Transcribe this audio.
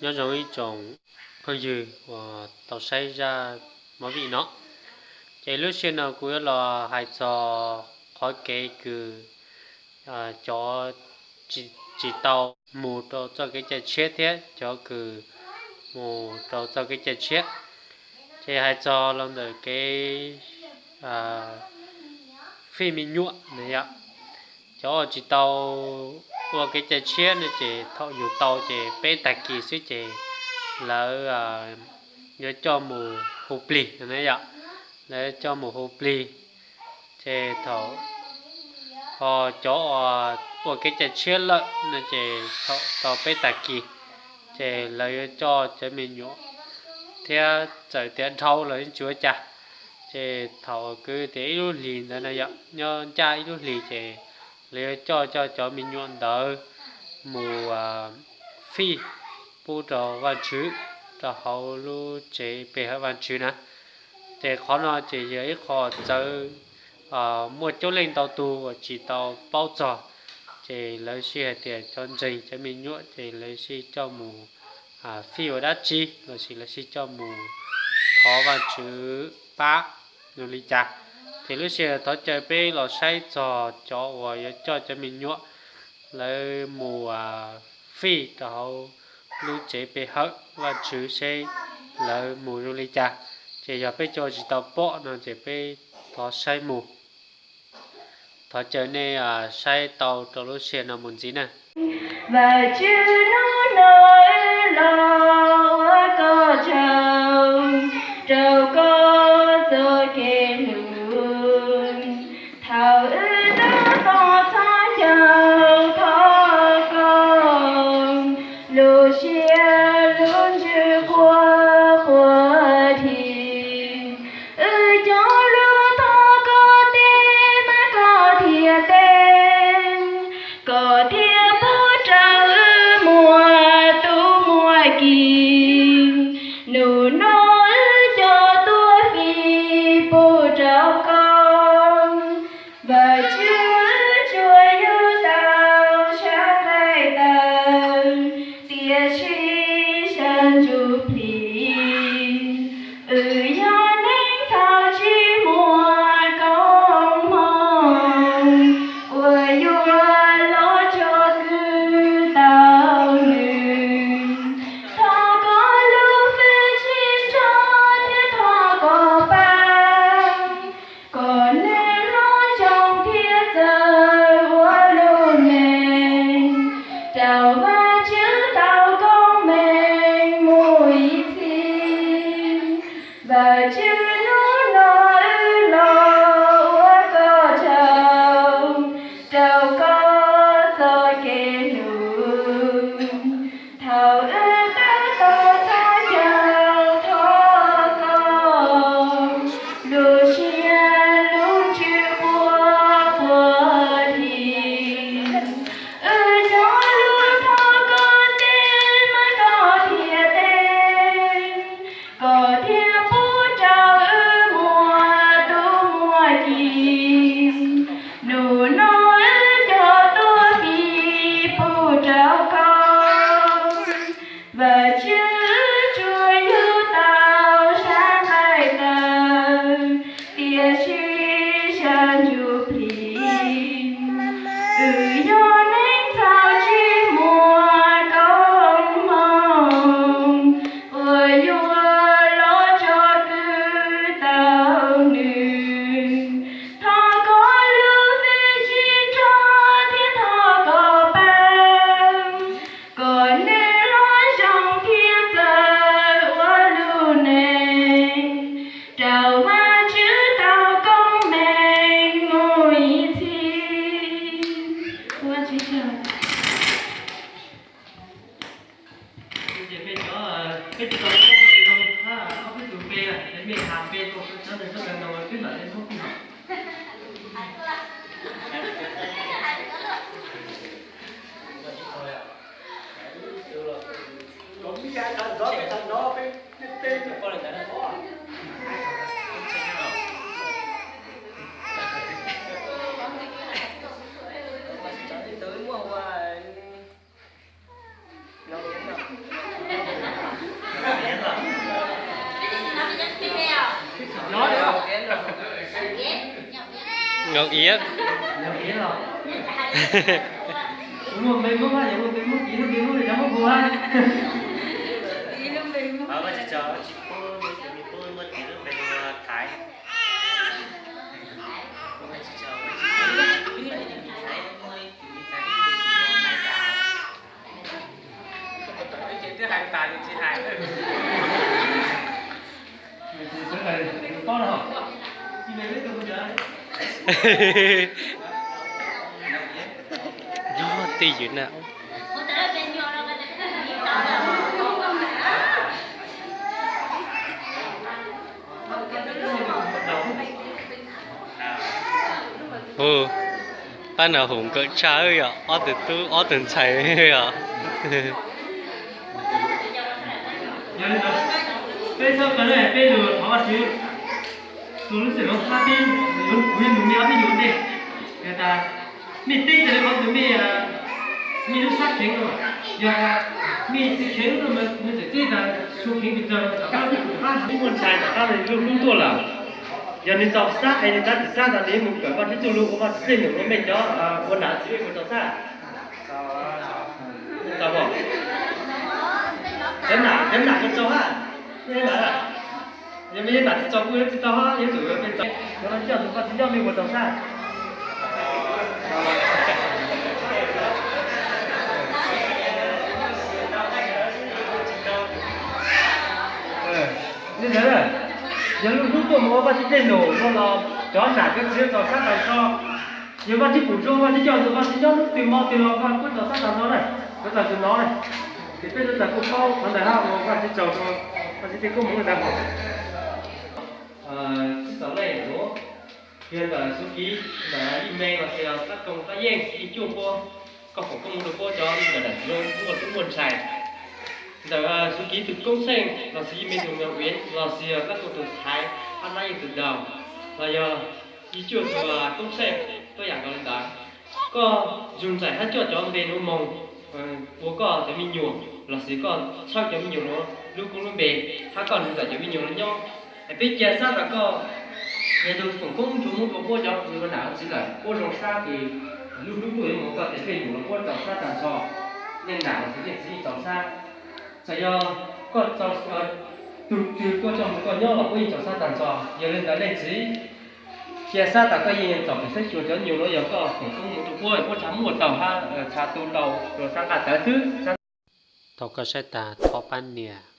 Nyob zoo ib tsoom phooj ywg uas tau saib zaj movie no, ces lub sij hawm no kuv yuav los hais txog qhov kev kws cov tsis tau mus rau txoj kev cai tshiab thiab cov kws mus rau txoj kev cai tshiab. Ces hais txog los ntawm kev fij me nyuam na yom. Cov uas tsis tau ua kev cai tshiab no ces thaum yug tau ces peb tag kis xwb ces lawv yuav coj mus hu plig no na yom. Lawv coj mus hu plig, ces thaum, ho cov uas ua kev cai tshiab lawm no ces thaum tau peb tag kis ces lawv yuav coj cov me nyuam, thiab txawm tias dhau los yeej tsis ua cas. Ces thaum uas kwv tias ib lub hlis ntawd na yom, nyob ncaj ib lub hlis ces lawv yuav coj coj cov me nyuam ntawd mus fij pub rau Vajtswv rau hauv lub tsev pe hawm Vajtswv na. Ces qhov no ces yog ib qho txawv, muaj coob leej ntau tug uas tsis tau paub txog, ces lawv sij hais tias cov ntseeg cov me nyuam ces lawv sij coj mus fij ua dab tsi lossis lawv sij coj mus thov Vajtswv pab zoo li cas. Ces lub sij hawm thov caw peb los saib txog cov uas yuav coj cov me nyuam lawv mus fij rau hauv lub tsev pe hawm Vajtswv seb lawv mus zoo li cas. Ces yog peb cov tsis tau pom no ces peb thov saib mus. Thov caw nej saib tau rau lub sij hawm no mus ntxiv na. Vajtswv, hnub no wb los ua koj tsaug rau koj txoj kev hlub. Thaum wb tab tom txhos caug thov koj, lub siab lub ntsws quaj quaj dhi. Wb cov lus thov koj teb mas koj thiaj teb, koj thiaj pub rau wb muaj tub muaj ki. Nub no wb cov tuaj fij pub rau koj, Vajtswv, wb tsuas yug tau tshav nqaij tawv, tiam sis sab ntsuj plig, wb yog neeg txhaum tsis muaj koob hmoov, uas yuav los tso kwm tau nws. Thov koj lub hwj chim nrog thiab thov koj pab kom neeg hlob zoo thiab txawj ua lub neej rau Vajtswv tau koob meej mus ib txhis. Vajtswv, hnub no wb los ua koj tsaug rau koj txoj kev hlub. Thaum wb tab tom txhos caug thov koj, lub siab lub ntsws quaj quaj dhi. Wb cov lus thov koj teb mas koj thiaj teb, koj thiaj pub rau wb muaj tub muaj ki. Nub no wb cov tuaj fij pub rau koj, Vajtswv, wb tsuas yug tau tshav nqaij tawv, tiam sis sab ntsuj plig, wb yog neeg txhaum tsis muaj koob hmoov, uas yuav los tso kwm tau nws. Thov koj lub hwj chim nrog thiab thov koj pab kom neeg hlob zoo thiab txawj ua lub neej rau Vajtswv tau koob meej mus ib txhis. Ngọc Yến. Nyob twj ywm na. Pab no hu nkawm tshaj yom, ob tug tub ob tug ntxhais yom. Peb txhob kov peb lug thov Vajtswv, tus lub txim lub hab pib, kuv nug mej ob peb lug ua ntej, tas mej teb tas li qhov twg mej, mej lub sab kheev no, yog mej txiv kheev no mas nws txawm teb tas su kheev pes tsawg, tom qab muaj ntshai tom qab lub hlub tuaj lawm, yog nws txaus sab es nws tab tsis sab tas nws mus kawm Vajtswv txuj lug ua Vajtswv dej num rua mej cov ua nam txiv mej puas txaus sab? Txaus, cov nam, cov nam puas txaus hab? Yog mej nam tsis txaus kuj tsis tau hab, yuav tsum peb txaus. Cov no coj tus Vajtswv nyob mej puas txaus sab? Li ntawd, yog lub hlub tuaj mus ua Vajtswv dej num no los cov nam cov txiv yuav txaus sab tag nrho. Yog Vajtswv pum zoo, Vajtswv coj tus Vajtswv nyob hnub twg hmo twg los Vajtswv kuj txaus sab tag nrho na. Kuv txawm tsis hnov na, ces peb txawm kuj paub qhov ntawd hab, ua Vajtswv tsaug rua Vajtswv tej koob hmoov ntawd. Txij thaum lej nuav, yog ntawm Suav Kiv, ntawm Yij Me los sis Kab Koos Kab Yeej, Yij Cuaj puab, koj foom koob hmoov rua puab cov ntawm nam txiv zoo muaj tub muaj ntxhais. Ntawm Suav Kiv tug koob xeej los sis Yij Me tug me uiv los sis Kab Koos tug thaiv, Ab Nab Yeej tug daug, los yog Yij Cuaj tug koob xeej, tuab yaam nkaus li ntawd. Koj zug ntxhais hab coj cov npe nuav moog ua koj cov me nyuam los sis koj txhawb cov me nyuam nuav lub koob lub npe, hab koj nrug ntawm cov me nyuam nuav nyob. Es peb ca sab tas koj yog tug foom koob ntsuag muab rua puab cov ua nam ua txiv lawm, puab zoo sab kws lub hlub tuaj yuav moog koj tes pej num los puab txaus sab tag nrho. Leej nam los sis leej txiv yeej txaus sab. Txawm yog koj txaus, tug twg puab coj moog koj nyob los puab yeej txaus sab tag nrho. Yog li ntawd leej txiv, ca sab tas koj yeej txaus kev xeeb xyuas cov nyuas nuav, yog koj foom koob moog rua puab, puab tshav muaj tau hab tshav tu tau, rua sab nqaj tawv xwb. Thaum koj saib tas thov pab nias